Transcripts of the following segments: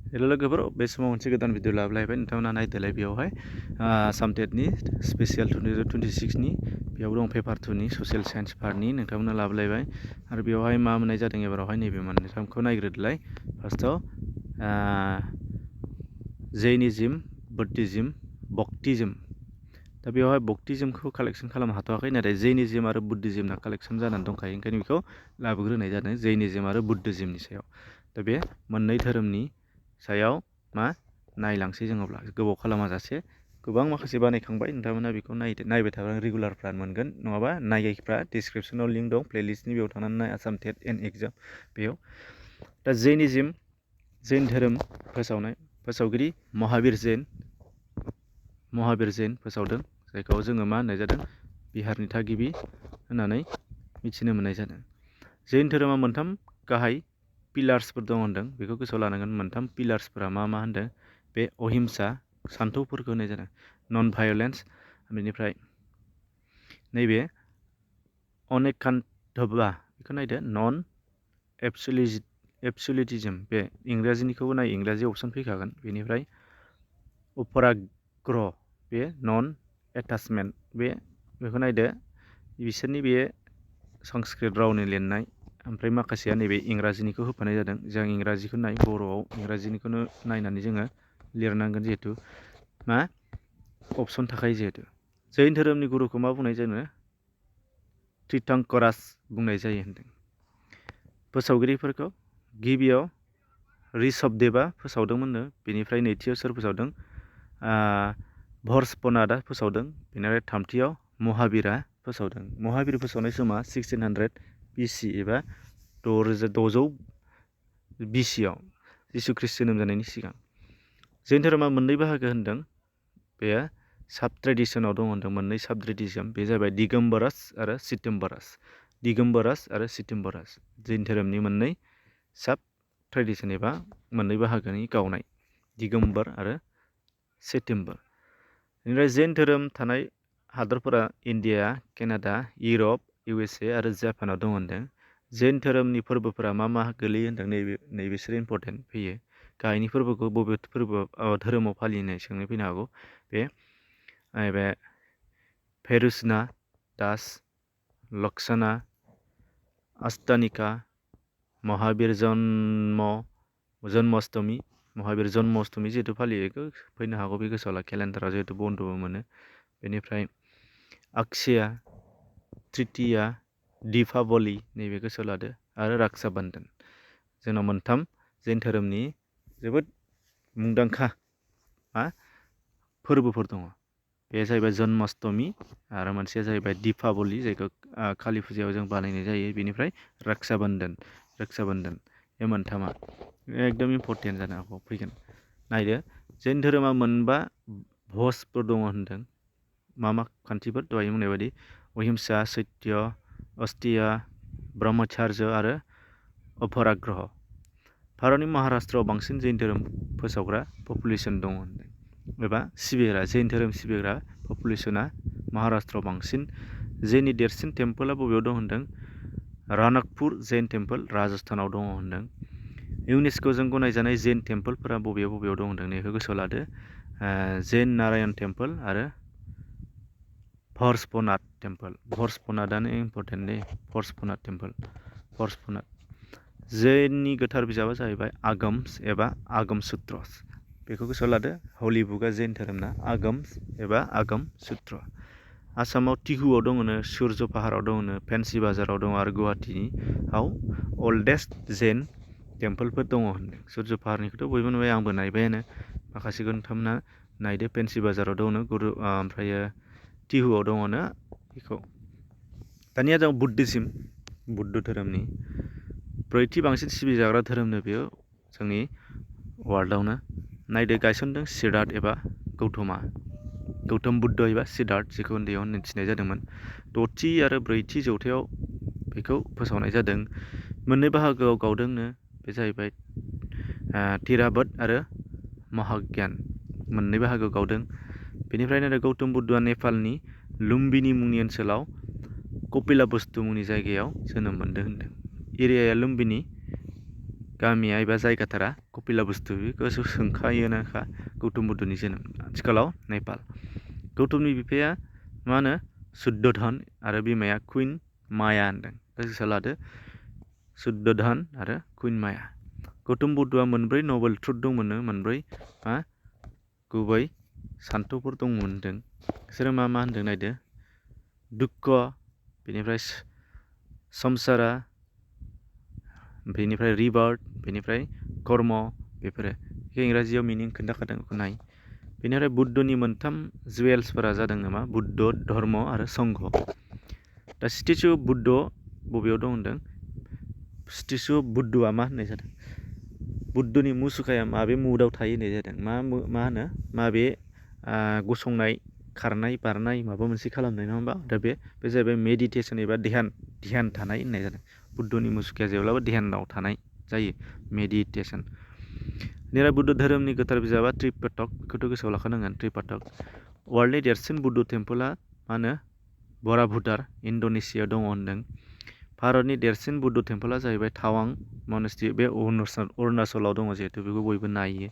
हेल' लोगोफोर बे समाव मोनसे गोदान भिडिअ लाबोलायबाय नोंथांमोना नायदोलाय बेयावहाय आसाम टेटनि स्पेसियेल 2026नि बेयाव दं पेपार 2नि ससियेल साइन्स पार्टनि नोंथांमोना लाबोलायबाय आरो बेवहाय मा मोननाय जादों एबारावहाय नैबे मोनथामखौ नायग्रोदोलाय फार्स्टआव जैनिज्म बुद्धिज्म भक्तिज्म दा बेवहाय भक्तिज्मखौ कालेक्सन खालामनो हाथ'वाखै नाथाय जैनिज्म आरो बुद्धिज्मना कालेक्सन जानानै दंखायो ओंखायनो बेखौ लाबोग्रोनाय जादों जैनिज्म आरो बुद्धिज्मनि सायाव दा बे मोननै धोरोमनि सायाव मा नायलांसै जों अब्ला गोबाव खालामाजासे गोबां माखासे बानायखांबाय नोंथांमोना बेखौ नायबाय थाब्ला रेगुलारफ्रा मोनगोन नङाबा नायैफ्रा डिसक्रिपसनाव लिंक दं प्लेलिस्टनि बेयाव थांनानै नाय आसाम टेट एन्ड एग्जाम बेयाव दा जैन धोरोम फोसावगिरि महावीर जैन फोसावदों जायखौ जोङो मा होननाय जादों बिहारनि थागिबि होननानै मिथिनो मोननाय जादों। जैन धोरोमा मोनथाम गाहाय पिलार्सफोर दं होनदों बेखौ गोसोआव लानांगोन मोनथाम पिलार्सफोरा मा होनदों बे अहिंसा सान्थौफोरखौ होनाय जादों नन भायलेन्स बेनिफ्राय नैबे अनेकान्धबा बेखौ नायदो नन एबसुलिटिज्म बे इंराजिनिखौबो नाय इंराजि अपसन फैखागोन बेनिफ्राय अपराग्रह बे नन एटाचमेन्ट बेखौ नायदो बिसोरनि बे संस्कृत रावनि लिरनाय ओमफ्राय माखासेया नैबे इंराजिनिखौ होफानाय जादों जों इंराजिखौ नाय बर'आव इंराजिनिखौनो नायनानै जोङो लिरनांगोन जिहेथु मा अपसन थाखायो जिहेतु जैन धोरोमनि गुरुखौ मा बुंनाय जायो तीर्थंकराज बुंनाय जायो होनदों। फोसावगिरिफोरखौ गिबियाव ऋषभदेबा फोसावदोंमोननो बेनिफ्राय नैथियाव सोर फोसावदों भर्सपनाथआ फोसावदों बेनिफ्राय थामथियाव महावीरा फोसावदों। महावीर फोसावनाय समा 1600 BC एबा 600 BCआव जिसु ख्रीष्ट जोनोम जानायनि सिगां। जैन धोरोमा मोननै बाहागो होनदों बेयो साब ट्रेडिसनाव दं होनदों मोननै साब ट्रेडिसन बे जाबाय दिगम्बरास आरो चिदम्बरास जैन धोरोमनि मोननै साब ट्रेडिसन एबा मोननै बाहागोनि गावनाय दिगम्बर आरो चिदम्बर। बेनिफ्राय जैन धोरोम थानाय हादरफोरा इन्डिया केनाडा इउरप USA आरो जापानाव दं होनदों। जैन धोरोमनि फोरबोफोरा मा गोलैयो होनदों नैबेसोर इम्परटेन्ट फैयो गाहायनि फोरबोखौ बबे धोरोमाव फालिनाय सोंनाय फैनो हागौ बे फेरुसना दास लक्षणा अष्टानिका महावीर जन्माष्टमी महावीर जन्माष्टमी जिहेतु फालियो बेखौ फैनो हागौ बे गोसोआव ला केलेन्डाराव जिहेतु बन्द'बो मोनो बेनिफ्राय अक्षया तृतीया दीपावली नैबे गोसोआव लादो आरो रक्षा बन्धन जोंनाव मोनथाम जैन धोरोमनि जोबोद मुंदांखा फोरबोफोर दङ बे जाहैबाय जन्माष्टमी आरो मोनसेया जाहैबाय दीपावली जायखौ कालि फुजायाव जों बानायनाय जायो बेनिफ्राय रक्षा बन्धन बे मोनथामा एकदम इम्परटेन्ट जानो हागौ फैगोन नायदो जैन धोरोमा मोनबा भजफोर दङ होनदों मा खान्थिफोर दहाय बुंनाय बायदि अहिंसा सत्य अस्तेय ब्रह्मचार्य आरो अपराग्रह। भारतनि महाराष्ट्रआव बांसिन जैन धोरोम फोसावग्रा पपुलेसन दङ होनदों एबा जैन धोरोम सिबिग्रा पपुलेसना महाराष्ट्रआव बांसिन जैननि देरसिन टेम्पोला बबेयाव दं होनदों रानाकपुर जैन टेम्पोल राजस्थानाव दङ होनदों। इउनेस्क'जों गनायजानाय जैन टेम्पोलफोरा बबेयाव दं होनदों बेखौ गोसोआव लादो जैन नारायण टेम्पोल आरो भर्सपनाथ टेम्पोल भर्सपनाथआनो इम्परटेन्ट भर्सपनाथ टेम्पोल जैननि गोथार बिजाबा जाहैबाय आगम्स एबा आगम सुत्रस बेखौ गोसोआव लादो हलि बुकआ जैन धोरोमना आगम्स एबा आगम सुत्र। आसामाव टिहुआव दङनो सुर्य पाहाराव दङनो फेन्सि बाजाराव दङ आरो गुवाहाटीआव अल्डेस्ट जैन टेम्पोलफोर दङ होनदों। सुर्य पाहारनिखौथ' बयबो नुबाय आंबो नायबायानो माखासेखौ नोंथांमोना नायदो फेन्सि बाजाराव दङनो ओमफ्रायो टिहुआव दङनो बेखौ। दानिया जों बुद्ध धोरोमनि ब्रैथि बांसिन सिबिजाग्रा धोरोमनो बेयो जोंनि वार्ल्डआवनो नायदो गायसनदों सिद्धार्थ एबा गौतम बुद्ध एबा सिद्धार्थ जेखौ उन्दैयाव मिथिनाय जादोंमोन 6थि आरो 4थि जौथायाव बेखौ फोसावनाय जादों मोननै बाहागोआव गावदोंनो बे जाहैबाय थिराबत आरो महाज्ञान मोननै बाहागोआव गावदों। बेनिफ्रायनो गौतम बुद्धआ नेपालनि लुम्बिनी मुंनि ओनसोलाव कपिलाबस्तु मुंनि जायगायाव जोनोम मोन्दों होनदों। एरियाया लुम्बिनी गामिया एबा जायगाथारा कपिलाबस्तु बेखौ सोंखायोनोखा गौतम बुद्धनि जोनोम आथिखालाव नेपाल। गौतमनि बिफाया मा होनो शुद्धोधन आरो बिमाया कुइन माया होनदों गोसोआव लादो शुद्धोधन आरो कुइन माया। गौतम बुद्धआ मोनब्रै नबेल ट्रुथ दंमोननो मोनब्रै मा गुबै सान्थौफोर दंमोन होनदों बिसोरो मा मा होनदों नायदो दुक्ख बेनिफ्राय संसारा बेनिफ्राय रिबार्थ बेनिफ्राय कर्म बेफोरो इंराजियाव मिनिं खोन्थाखादों बेखौ नाय। बेनिफ्राय बुद्धनि मोनथाम जुवेल्सफोरा जादों नामा बुद्ध धर्म आरो संघ। दा स्टेचु अफ बुद्ध बबेयाव दं होनदों स्टेचु अफ बुद्धआ मा होननाय जादों बुद्धनि मुसुखाया माबे मुडआव थायो होननाय जादों मा होनो माबे गसंनाय खारनाय बारनाय माबा मोनसे खालामनाय नङा होमबा दा बे जाहैबाय मेडिटेसन एबा ध्यान थानाय होननाय जादों बुद्धनि मुसुखाया जेब्लाबो ध्यानाव थानाय जायो मेडिटेसन। बेनिफ्राय बुद्ध धोरोमनि गोथार बिजाबा त्रिपिटक बेखौथ' गोसोआव लाखानांगोन त्रिपिटक। वर्ल्डनि देरसिन बुद्ध टेम्पला मा होनो बराभुटार इन्ड'नेसियायाव दङ होनदों। भारतनि देरसिन बुद्ध टेम्पला जाहैबाय टावां मनेस्ट्रि बे अरुणाचलाव दङ जिहेतु बेखौ बयबो नायो।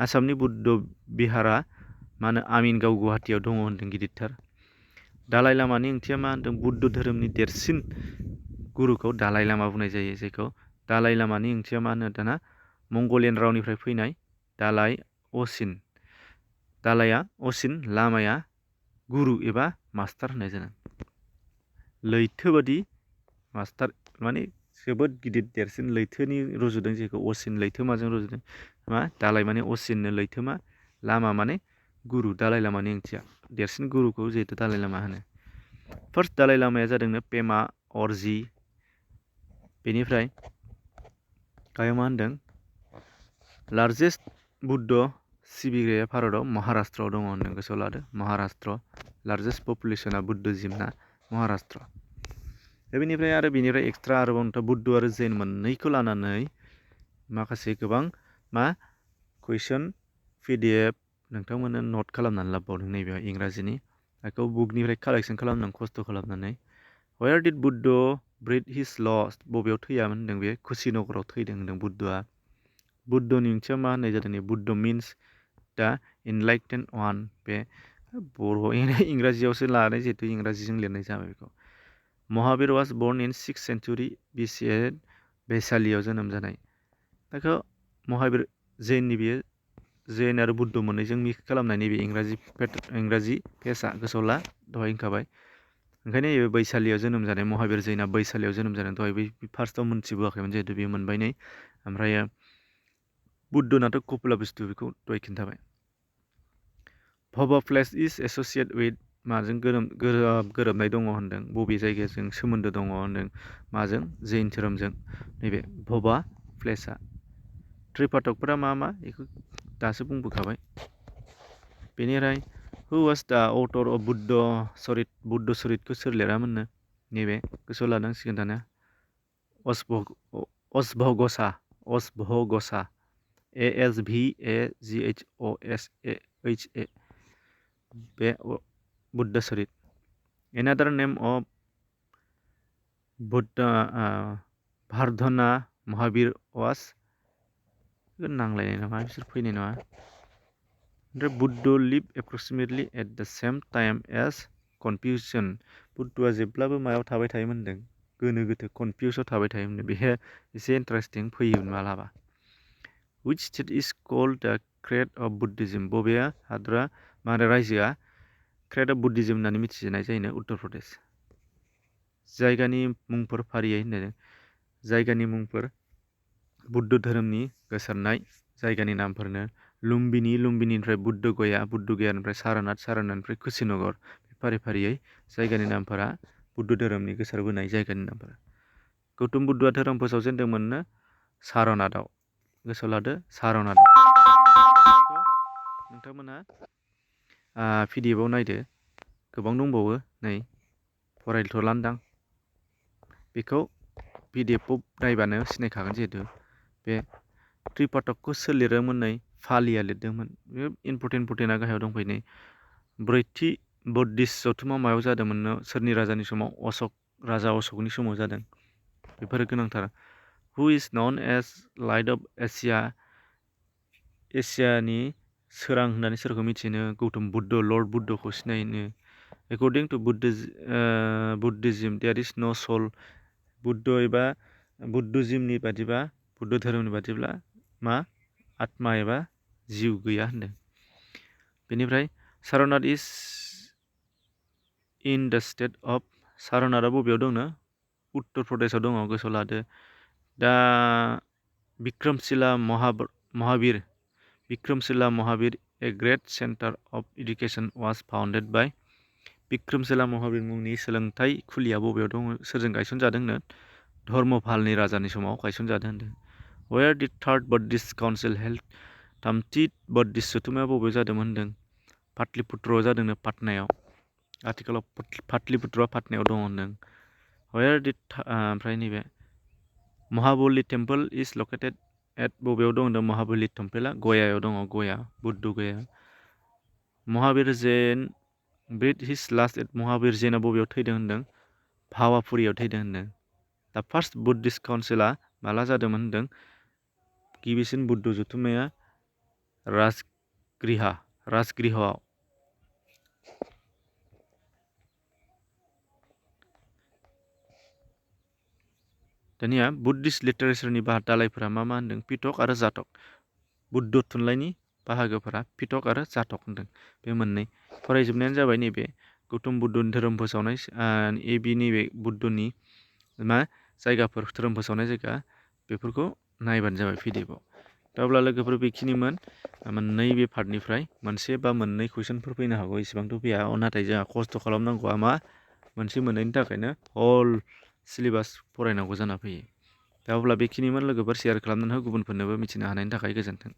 आसामनि बुद्ध बिहारा मा होनो आमिनगाव गुवाहाटियाव दङ होनदों गिदिरथार। दालाइ लामानि ओंथिया मा होनदों बुद्ध धोरोमनि देरसिन गुरुखौ दालाइ लामा बुंनाय जायो जायखौ दालाइ लामानि ओंथिया मा होनो दाना मंगलियान रावनिफ्राय फैनाय दालाइ असिन दालाइया असिन लामाया गुरु एबा मास्टार होननाय जादों। लैथो बादि मास्टार माने जोबोद गिदिर देरसिन लैथोनि रुजुदों जेखौ असिन लैथोमाजों रुजुदों मा दालाइ माने असिननो लैथोमा लामा माने गुरु दालाइ लामानि ओंथिया देरसिन गुरुखौ जिहेतु दालाइ लामा होनो। फार्स्ट दालाइ लामाया जादोंनो पेमा अरजि। बेनिफ्राय गाहायाव मा होनदों लार्जेस्ट बुद्ध सिबिग्राया भारतआव महाराष्ट्रआव दङ होनदों गोसोआव लादो महाराष्ट्र लार्जेस्ट पपुलेसना बुद्धजिमना महाराष्ट्र। बेनिफ्राय आरो बेनिफ्राय एक्सट्रा आरोबाव नोंथां बुद्ध आरो जैन मोननैखौ लानानै माखासे गोबां मा कुइसन पिडिएफ नोंथांमोननो नट खालामनानै लाबोबावदों नैबे इंराजिनि बेखौ बुकनिफ्राय कालेक्सन खालामनानै खस्थ' खालामनानै where did Buddha breathe his last बबेयाव थैयामोन होनदों बे कुशिनगराव थैदों होनदों बुद्धआ। बुद्धनि ओंथिया मा होननाय जादों बुद्ध मिन्स दा इनलाइटेन वान बे बर' इंराजियावसो लानाय जिहेतु इंराजिजों लिरनाय जाबाय बेखौ। Mahavir was born in 6th century BC बैशालियाव जोनोम जानाय। बेखौ महावीर जैननि बेयो जैन आरो बुद्ध मोननैजों मिक्स खालामनाय नैबे इंराजि पेजआ गोसोआव ला दहाय होनखाबाय ओंखायनो नैबे बैशालियाव जोनोम जानाय महावीर जैनआ बैशालियाव जोनोम जानाय दहाय बै फार्स्टआव मोनथिबोआखैमोन जिहेतु बेयो मोनबाय नै ओमफ्राय बुद्धनाथ' कपिलाबस्तु बेखौ दहाय खिन्थाबाय। भबा प्लेस इज एस'सियेट विथ माजों गोरोबनाय दङ होनदों बबे जायगाजों सोमोन्दो दङ होनदों माजों जैन धोरोमजों नैबे भबा प्लेसआ। त्रिपाटकफोरा मा बेखौ दासो बुंबोखाबाय। बेनिफ्राय हु वाज दा अथर अफ बुद्ध सरितखौ सोर लिरामोननो नैबे गोसोआव लानांसिगोन दाना अशभघोषा ASVAGHOSHA बे Buddhacharita. Another name of Buddha Vardhamana Mahavir was नांलायनाय नङा बिसोर फैनाय नङा। ओमफ्राय Buddha live approximately at the same time as confusion बुद्धआ जेब्लाबो मायाव थाबाय थायोमोन होनदों गोनो गोथो कनफ्यूजआव थाबाय थायोमोन बेहाय एसे इन्टारेस्टिं फैयोमोन मालाबा। Which state is called the Crate of Buddhism बबेया हादरा मा होनो रायजोआ क्रेट अफ बुद्धिज्म होननानै मिथिजानाय जायोनो उत्तर प्रदेश। जायगानि मुंफोर फारियै होनदों जायगानि मुंफोर बुद्ध धोरोमनि गोसारनाय जायगानि नामफोरनो लुम्बिनीनिफ्राय बुद्ध गयानिफ्राय सारनाथनिफ्राय कुशिनगर फारि फारियै जायगानि नामफोरा बुद्ध धोरोमनि गोसारबोनाय जायगानि नामफोरा। गौतम बुद्धआ धोरोम फोसावजेनदोंमोननो सारनाथआव गोसोआव लादो सारनाथआव। नोंथांमोना पिडिएफआव नायदो गोबां दंबावो नै फरायथ'लांदां बेखौ पिडिएफखौ नायबानो सिनायखागोन जिहेतु बे त्रिपाटकखौ सोर लिरोमोन नै फालिया लिरदोंमोन बे इम्परटेन्टआ गाहायाव दंफैयो नै ब्रैथि बुद्धिस्ट जथुमा मायाव जादोंमोननो सोरनि राजानि समाव राजा अशकनि समाव जादों बेफोरो गोनांथार। हु इज नन एज लाइट अफ एसिया एसियानि सोरां होननानै सोरखौ मिथिनो गौतम बुद्ध लर्ड बुद्धखौ सिनायनो एकर्डिं टु बुद्धिज्म देयर इज न' सोल बुद्ध एबा बुद्धजिमनि बादिबा बुद्ध धोरोमनि बादिब्ला मा आत्मा एबा जिउ गैया होनदों बेनिफ्राय Sarnath is in the state of सारनाथआ बबेयाव दंनो उत्तर प्रदेशआव दङ गोसोआव लादो दा Vikramshila Mahavir a great centre of education was founded by Vikramshila Mahavir मुंनि सोलोंथाइ खुलिया बबेयाव दङ सोरजों गायसनजादोंनो धर्मपालनि राजानि समाव गायसनजादों होनदों where the third Buddhist council held थामथि बुद्धिस्ट जथुम्माया बबेयाव जादोंमोन होनदों पाटलिपुत्रआव जादोंनो पाटनायाव आथिखालाव पाटलिपुत्रआ पाटनायाव दङ होनदों वेयर दि ओमफ्राय नैबे महाबलि टेम्पोल इज लकेटेड एट बबेयाव दं होनदों महाबलि टेम्पोला गयायाव दङ Gaya Buddha Gaya Mahavir Jain breathed his last at Mahavir जैनआ बबेयाव थैदों होनदों भावापुरियाव थैदों होनदों दा फार्स्ट बुद्धिस्ट काउन्सिला माला जादोंमोन होनदों गिबिसिन बुद्ध जथुम्माया राजगृहआव दानिया बुद्धिस्ट लिटारेचारनि दालायफोरा मा होनदों पिटक आरो जाटक बुद्ध थुनलाइनि बाहागोफोरा पिटक आरो जाटक होनदों बे मोननै फरायजोबनायानो जाबाय नैबे गौतम बुद्धनि धोरोम फोसावनाय एबि नैबे बुद्धनि मा जायगाफोर धोरोम फोसावनाय जायगा बेफोरखौ नायबानो जाबाय पिडिएफआव दा अब्ला लोगोफोर बेखिनिमोन नैबे पार्टनिफ्राय मोनसे बा मोननै कुइसनफोर फैनो हागौ इसेबांथ' फैया नाथाय जोंहा खस्थ' खालामनांगौआ मा मोनसे मोननैनि थाखायनो हल सिलेबास फरायनांगौ जाना फैयो दा अब्ला बेखिनिमोन लोगोफोर शेयार खालामनानै हो गुबुनफोरनोबो मिथिनो हानायनि थाखाय गोजोन्थों।